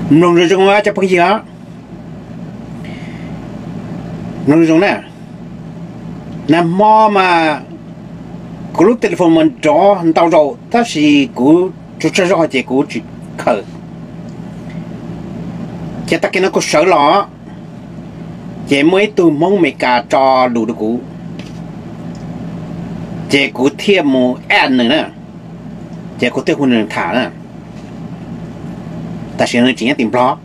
Mloog zoo zoo cov phooj ywg os, mloog zoo zoo na. Nag hmo mas kuv lub telephone mas nrov ntau zaus tab sis kuv tsaug tsaug zog ces kuv tsis khaws. Ces tag kis no kuv sawv los, ces muaj ib tug Hmoob Amelikas tso lus rau kuv, ces kuv thiaj mus add nws na, ces kuv thiaj hu nws tham na. Tab sis nws tsis nyob tim Nplog,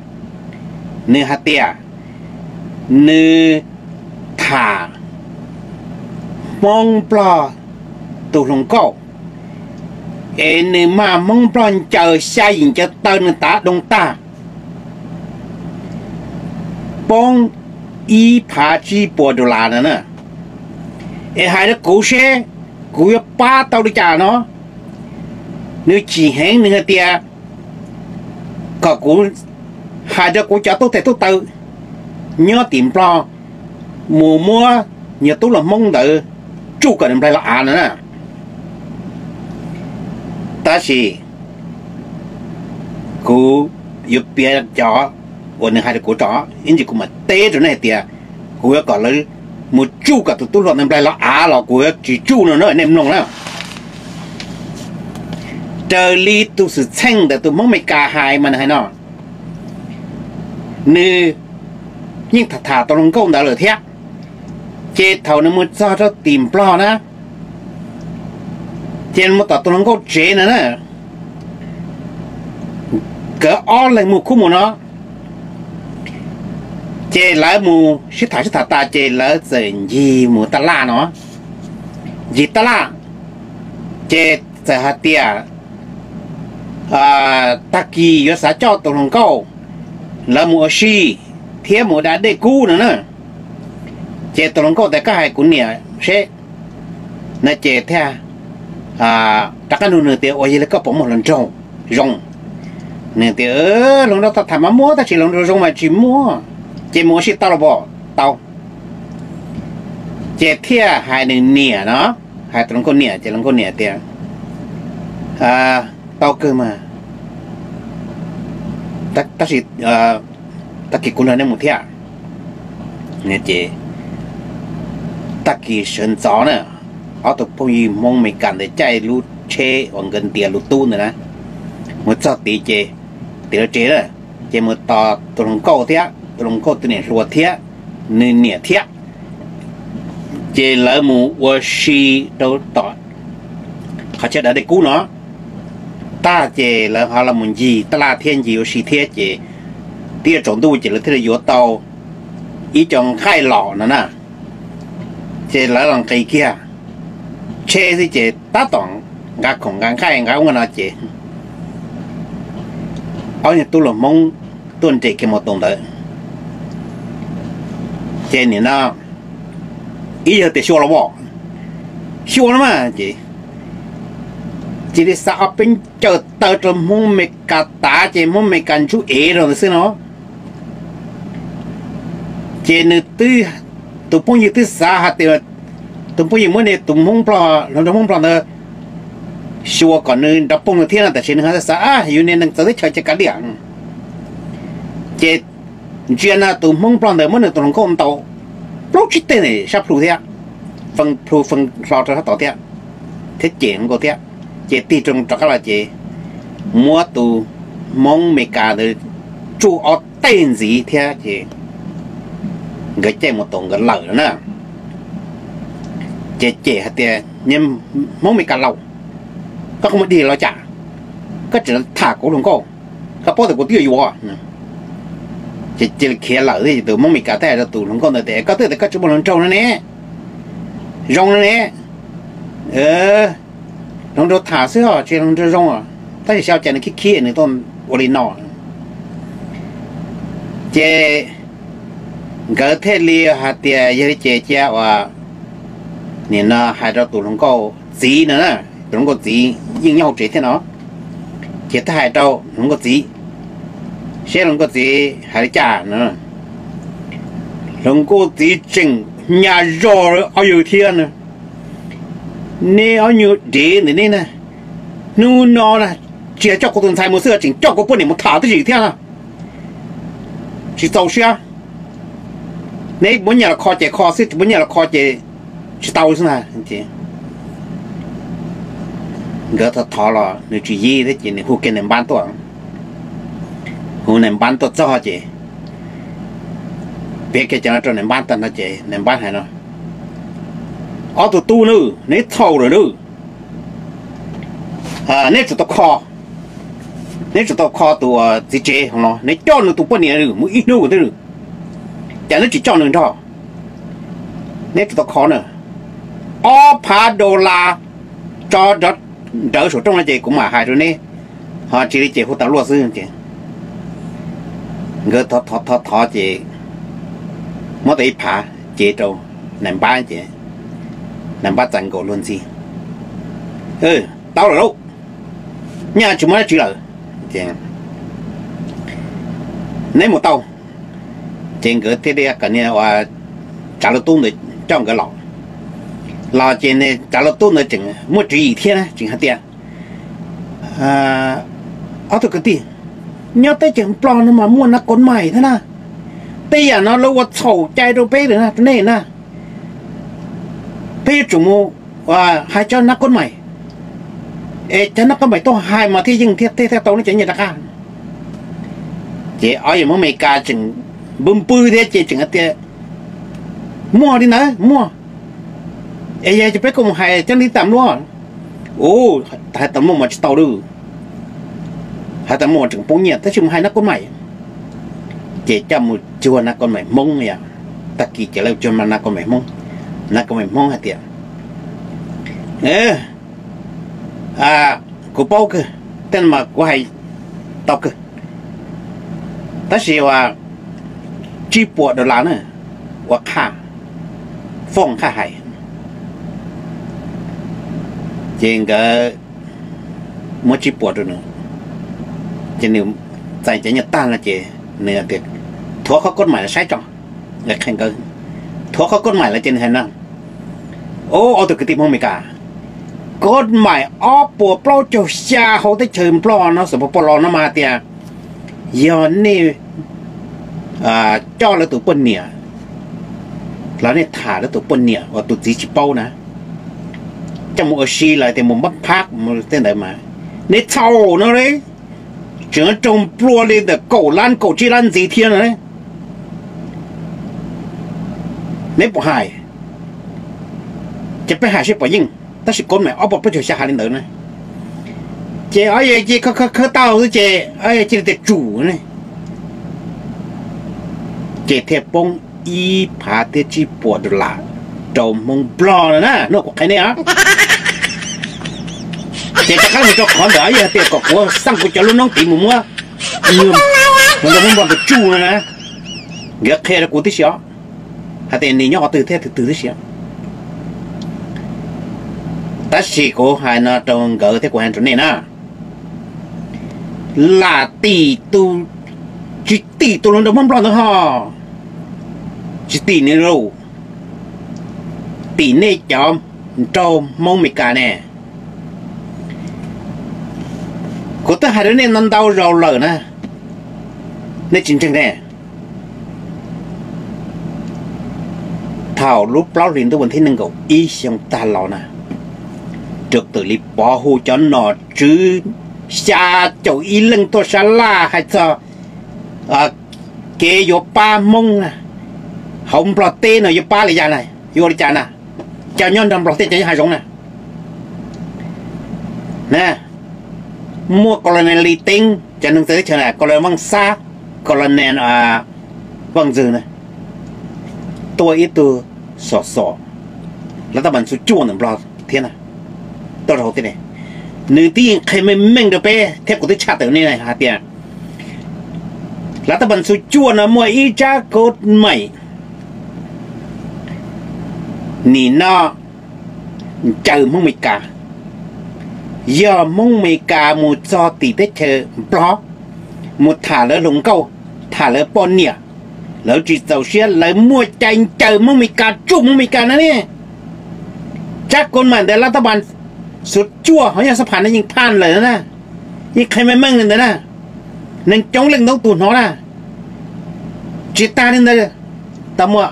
nws hais tias nws tham Hmoob Nplog tus hluas nkauj, es nws mag Hmoob Nplog ncaws xya yim ncaws taw nws tav doo tag, poob ib phav tsib puas dollar no na. Es hais rau kuv seb kuv yuav pab tau li cas no. Nws chim heev, nws hais tias kom kuv hais rau kuv cov tub tes tub taw nyob tim Nplog mus muab nyuag tub hluas Hmoob ntawd tsuj kom nws nplaig los av no na. Tab sis kuv yuav piav cov uas nws hais rau kuv tso, ib ntsis kuv mam teb rau nej hais tias kuv yuav kom lawv mus tsuj kom tus tub hluas ntawd nplaig los av los kuv yuav tsis tsuj no na, nej mloog na. Raws li tus xwm txheej ntawm tus Hmoob Amelikas hais mas nws hais no, nws yeej tham tham tus hluas nkauj ntawd lawm thiab, ces thaum nws mus txog rau tim Nplog na, ces mus tom tus hluas nkauj tsev no na, nkawd ob leeg mus khub mus no, ces lawv mus sib tham sib tham tas ces lawv txawm ncig mus taj laj no, ncig taj laj, ces txawm hais tias tag kis yuav xav coj tus hluas nkauj lawv mus ua si thiab mus da dej kub no na. Ces tus hluas nkauj tias koj hais kuv niam seb no ces thiaj rov qab nug nws tias ua yog li koj puas muaj hluas nraug zoo. Nws tias hluas nraug tham tham mas muaj tab sis hluas nraug zoo mas tsis muaj, ces mus ua si tau los pom tau. Ces thiaj hais nws niam no, hais tus hluas nkauj niam ces hluas nkauj niam tias tau kawg mas, tab sis tag kis kuv nrog nej mus thiab. Ces tag kis sawv ntxov na, ob tug phooj ywg Hmoob Amelikas ntawd caij lub tsheb uas nkawd ntiav lus tub ntawd na, mus txog tid ces, tim lawv tsev na, ces mus tos tus hluas nkauj thiab tus hluas nkauj tus niam hluas thiab nws niam thiab, ces lawv mus ua si rau tom qhov chaw da dej kub no tag ces lawv ho los mus ncig taj laj thiab ncig ua si thiab ces twb yuav tsaus ntuj ces lawv thiaj li yuav tau ib co nqaij los no na. Ces lawv los nqis kiag tsheb xwb ces tab tom nqa khoom nqa nqaij nqa ub nqa no ces ob niag tub hluas Hmoob tuaj nres kiag mus tus ntawd. Ces nim no ib yog tias xyuas los as, xyuas no mas ces cia li xa ob peb ncaws taw rau Hmoob Amelikas tav ces Hmoob Amelikas ntsub ev rau ntawd xwb no. Ces nws twb, tus phooj ywg twb xav hais tias, tus phooj ywg muab nws tus Hmoob Nplog, hluas nraug Hmoob Nplog ntawd xyuas kom nws nrov poog thiab no, tab sis nws ho xav, yus niag neeg txawv teb chaws ces kav liam. Ces ntsia no tus Hmoob Nplog ntawd muab nws tus hluas nkauj ntaus plaub tsib teg sab plhu thiab, fee plhu fee hlo rau sab tod thiab, thiab cem hluas nkauj thiab. Ces tig rov qab los ces muab tus Hmoob Amelikas ntawd tsuj ob teg ntxiv thiab ces nkawd caij mus tos nkawd lawm no na. Ces cem hais tias, Hmoob Amelikas laus, koj qhov muag dig los cas? Koj tseem tham kuv hluas nkauj, koj paub tias kuv twb yuav yuav. Ces cia li khiav lawm. Tus Hmoob Amelikas thiaj hais rau tus hluas nkauj ntawd tias, Koj twb tias koj tsis muaj hluas nraug no ne, zoo no ne, hluas nraug tham xwb os, tsis hluas nraug zoo. Tab sis xyov cas nws khib khib nws tuaj ua li no. Ces nkawd thiaj li hais tias yog li ces cia uas nim no hais rau tus hluas nkauj txiv no na, tus hluas nkauj txiv yeej nyob hauv tsev thiab no, ces thiaj hais rau hluas nkauj txiv seb hluas nkauj txiv hais li cas no. Hluas nkauj txiv tseem nyas zog ob yawg thiab no, Neb ob nyuag dev ntawm neb na, hnub no na tsis yog coj kuv tus ntxhais mus xwb, tseem coj kuv poj niam mus tham tib si thiab no. tsis txaus siab. Neb muab nyiaj los kho ces kho xwb, tsis muab nyiaj los kho ces tsis tau xwb na. Nkawd thov thov los nws tsis yig thiab ces nws hu kiag nais npab tuaj. Hu nais npab tuaj txog ces piav kiag cov no rau nais npab tag no ces nais npab hais no, ob tug tub nawb, neb txhaum lawm nawb. Neb tsum tau kho, neb tsum tau kho tus txiv tsev hauv no, neb coj nws tus poj niam mus ib hnub twg, cas neb tsis coj nws nrog? Neb tsum tau kho na. Ob phav dollar tso nrawv saum rooj no ces kuv mam hais rau neb, ho tsis li ces hu tas luaj xwb ces. Nkawd thov thov thov ces muab tau ib phav cev rau nais npab ces nais npab txais nkaus luag ntxhi. Tau lawm lauj, nyaj tsis muaj dab tsi lawm, neb mus tau. Ces nkawd thiaj li kom niag tsav lwm tub ntawd coj nkawd los. Los ces tsav lwm tub ntawd tseem muaj tswv yim thiab na, tseem hais tias, ob tug kwv tij, nyob teb chaws Nplog no mas muaj nab kos mais thiab na. Tej yam no lawv ua txhaum cai rau peb lawm na, rau nej na. Peb yuav tsum mus hais cov nab kos mais, es cov nab kos mais tuaj hais mas thiaj yeej thiaj tau nej cov nyiaj rov qab. Ces ob yawg Hmoob Amelikas tseem npw npw thiab ces tseem hais tias, muaj li ntawd muaj, es yog ces peb kuj mus hais cov li tas luaj. Ua, hais tas muaj mas tsis tau lawm, hais tas muaj mas tseem poob nyiaj, tab sis mus hais nab kos mais. Ces coj mus cuag nab kos mais Hmoob yom. Tag kis ces lawv cuag nab kos mais Hmoob, nab kos mais Hmoob hais tias, kuv paub kawg, tej no mas kuv hais tau kawg, tab sis uas tsib puas dollar na, ua qhaj, fooj qhaj hais. Ces nkawd muab tsib puas rau nws, ces nws txais cov nyiaj tag no ces nws tias, thuav qhov kos mais los saib tso. Qhia nkawd, thuav qhov kos mais los ces nws hais no, ob tug kwv tij Hmoob Amelikas, kos mais ob puas plaub caug xya hauv teb chaws Nplog no, xeev Pos Pos Los no mas hais tias yog nej coj lawv tus poj niam los nej tham lawv tus poj niam uas tus txiv tsis paub na, coj mus ua si los tias mus npab phab tej ntawd mas nej txhaum no li, tseem raug nplua li ntawm kaum lab kaum tsib lab ntxiv thiab no. Neb puas hais? Ces peb hais seb puas yeej, tab sis kos mais ob puas plaub caug xya hais li ntawd na. Ces ob yawg cia li khawb khawb tau xwb ces ob yawg cia li tias tsum ne. Ces thiaj poob ib phav thiab tsib puas dollar rau Hmoob Nplog no na, hnub kuv qhia nej os. Ces rov qab mus rau qhov ntawd ob yawg tias kom kuv xaj kuv cov lub noob tiv mus muab, mus nrog Hmoob Nplog tus tsuj no na. Nkawd qhia rau kuv tib si os, hais tias nws nyob qhov twg thiab tus twg tib si. Tab sis kuv hais no rau nkawd thiab kuv hais rau nej na, lam tim tus, tsis tim tus hluas nraug Hmoob Nplog ntawd ho, tsis tim nws lauj, tim nej cov nraug Hmoob Amelikas ne. Kuv twb hais rau nej ntau ntau zaus lawm na, nej tsis ntseeg ne. Thaum lub plaub hlis ntuj vas thib nees nkaum ib xyoo tag los na, rau twm li pov hu cov nom tswv xya caum ib leej tuaj sab laj hais txog kev yuav pab Hmoob na, hauv Nplog teb no yuav pab li cas na, yuav ua li cas na, cov nyob nrog Nplog teb cov nyob hav zoov na. Muaj Colonel Lis Teeb, cov neeg txawv teb chaws na, Colonel Vaj Xab, Colonel Vaj Ntxwg na, tuaj ib tug xom xom, lav tab pas ntxhua cuaj ntawm Nplog thiab na, tuaj rau hauv teb ne. Nws twb yeej qhia meej meej rau peb thiab kuv twb tshaj tawm nej hais tias lav tab pas ntxhua cuaj no muaj ib tsab kos mais nim no ncaws Hmoob Amelikas. Yog Hmoob Amelikas mus txog tim teb chaws Nplog, mus tham lawv hluas nkauj, tham lawv poj niam, lawv tsis txaus siab, lawv muaj cai ncaws Hmoob Amelikas, tsuj Hmoob Amelikas na ne. Tsab kos mais ntawd lav tab pas ntxhua cuaj ho yog xab pham no yeej phaj lawm na, yeej qhia meej meej li ntawd na. Neeg coob leej ntau tus hnov na. Tsis tas li ntawd, tau muaj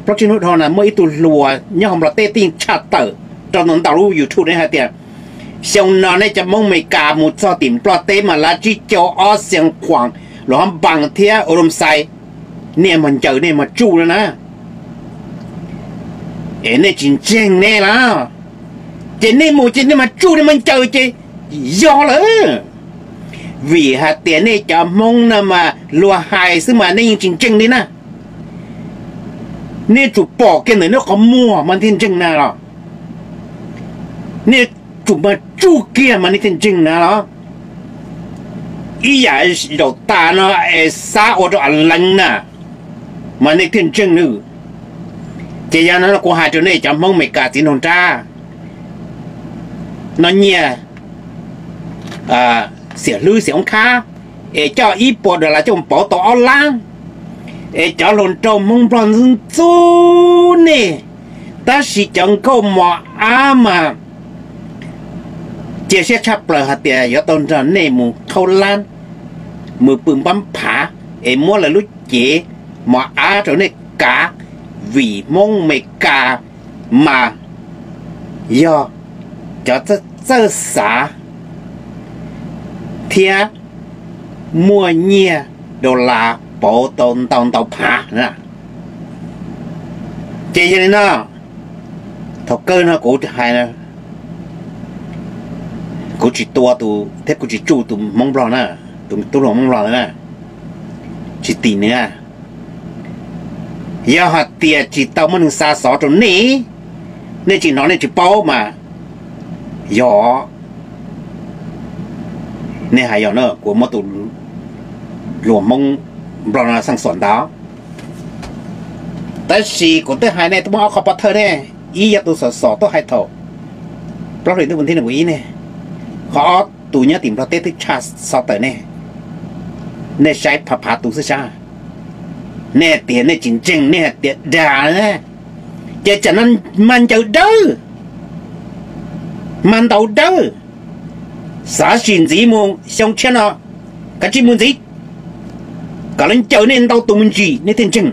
plaub tsib hnub dhau na muaj ib tug hluas nyob hauv Nplog teb tij tshaj tawm rau ntau ntau lub YouTube ne hais tias xyoo no nej cov Hmoob Amelikas mus txog tim Nplog teb mas lav tsib caug ob Xiav Khuam, Luam Hab Npas thiab Ua Loos Xais, nej mas ncaws nej mas tsuj no na. Es nej tsis ntseeg nej los? Ces nej mus ces nej mas tsuj nej mas ncaws ces yog lawm. Vim hais tias nej cov Hmoob no mas luag hais xwb mas nej yeej tsis ntseeg li na. Nej tsum pom kiag ntawm nej qhov muag mas nej thiaj ntseeg na los? Nej tsum mas tsuj kiag mas nej thiaj ntseeg na los? Ib yam zaum tas no es xav ua rau a leev na mas nej thiaj ntseeg nawb. Ces yog no kuv hais rau nej cov Hmoob Amelikas txiv nraug nrab, no nyiaj xiam hlwb xiam oob khab, es coj ib puas dollar coj mus pauv tau ob lab, es cov hluas nraug Hmoob Nplog ntxub ntxub nej, tab sis cov nkauj mos ab mas cia siab tshaj plaws hais tias yuav tau nrog nej mus khaub lab, mus pw npab phav, es muab lawv lub cev mos ab rau nej kav, vim Hmoob Amelikas mas yog cov txawj xav thiab muaj nyiaj dollar pauv tau ntau ntau phav na. Ces yog li no, thaum kawg no kuv hais, kuv tsis tua tus thiab kuv tsis tsuj tus Hmoob Nplog na, tus tub hluas Hmoob Nplog na, tsis tim nws. Yog hais tias tsis tau muaj neeg xa xov rau nej, nej tsis hnov nej tsis paub mas yog nej hais yog na, kuv muab tus hluas Hmoob Nplog no xeej xuam ntawd. Tab sis kuv twb hais nej muaj ob qhov pov thawj ne, ib yog tus xom xom tuaj hais thaum plaub hlis ntuj vas thib nees nkaum ib ne, qhov ob tus nyob tim Nplog teb twb tshaj xov tawm ne, nej saib phav phav tus xwb sab. Nej hais tias nej tsis ntseeg, nej hais tias dag, ces tsam no mas ncaws dawb, mas ntaus dawb, xav sim ntxiv mus xyoo tshiab no, kav tsij mus ntxiv, kom lawv ncaws nej ntau tus me ntsis nej thiaj ntseeg.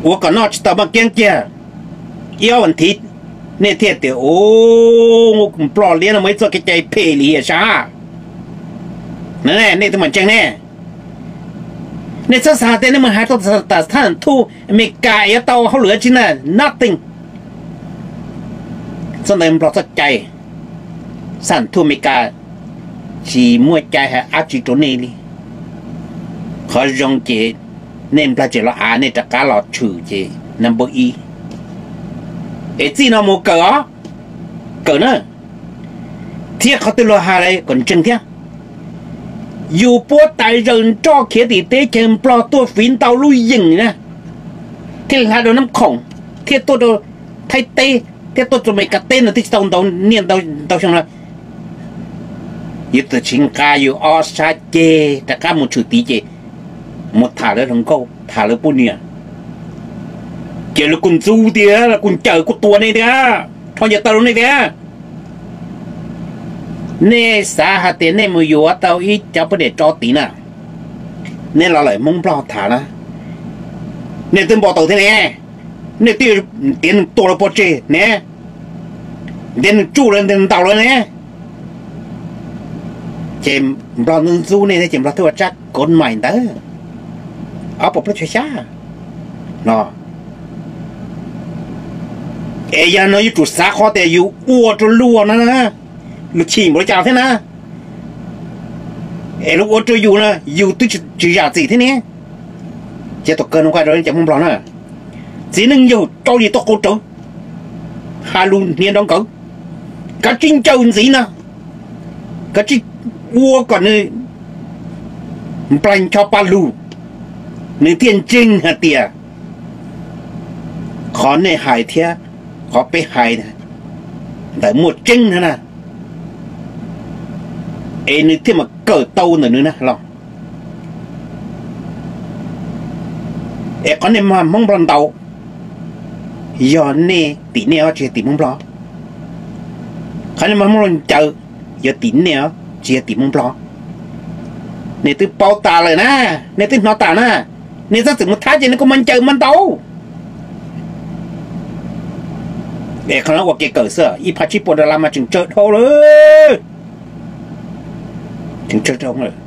Ua kom noj tsis tau maj kiab kiag, ib ob vas thiv nej thiaj tias, Nplog liab no muaj ib txoj kev cai phem li hiam sab. Nej twb mam ntseeg ne. Nej txhob xav tias nej mus hais rau tas thab thuj Amelikas yuav tau hauj lwm dab tsi na, nothing. Txoj ntawd Nplog txoj cai, thab thuj Amelikas tsis muaj cai hais dab tsi rau nej li. Qhov zoo ces nej nplag tsev los av nej rov qab los tshwm ces number ib. Es txij no mus kawm os, kawm na, thiab qhov twg luag hais los kom ntseeg thiab. Yus puab tais zaws nroj khiav tim teb chaws Nplog tuaj fiv ntau lub yeem na, thiaj hla rau Nab Khoom, thiaj tuaj rau Thaib teb, thiab tuaj rau Amelikas teb no twb tsis tau ntau niaj ntau xyoo no. Yus txawm tsis nqa yus ob sab ceg rov qab mus tshwm tid ces mus tham lawv hluas nkauj tham lawv poj niam, ces lawv kuj ntxub tias, lawv kuj ncaws kuj tua nej tiag, rho ncaws taw rau nej tiag. Nej xav hais tias nej mus yuav tau ib cov poj niam tso tid na, nej los lawm Hmoob Nplog tham na, nej twb npau taws thiab ne, nej twb tiav neeg tua lawv pov tseg ne, tiav neeg tsuj lawv ntaus lawv ne. Ces Nplog ntxub ntxub nej thiab ces Nplog twb ua tsab kov mais ntawd ob puas plaub caug xya no. Es yog no yuav tsum xav qhov tias yus ua rau luag no, luag chim npaum li cas thiab na, es luag ua rau yus no yus twb tsis zam txim thiab ne. Ces thaum kawg no kuv hais rau cov Hmoob Nplog na, txiv neej yawg rau yim tuaj qau rawv, hais lus hniav nrov nkawd, kav tsij ncaws ntxiv no, kav tsij ua kom nws nplaig ncho pa lug, nws thiaj ntseeg hais tias qhov nej hais thiab qhov peb hais ntawd muaj tseeb na, es nws thiaj mam kawm tau ntawm nws na los. Es qhov nej mag Hmoob Nplog ntaus, yog nej tim nej os tsis yog tim Hmoob Nplog. Qhov nej mag Hmoob Nplog ncaws, yog tim nej os tsis yog tim Hmoob Nplog. Nej twb paub tas lawm na, nej twb hnov tas na, nej txhob txwm mus thab ces nej kuj muaj ncaws muaj ntau. Es qhov no ua kev kawm xwb, ib phav tsib puas dollar mas tseem tsawg dhau lawm, tseem tsawg dhau lawm.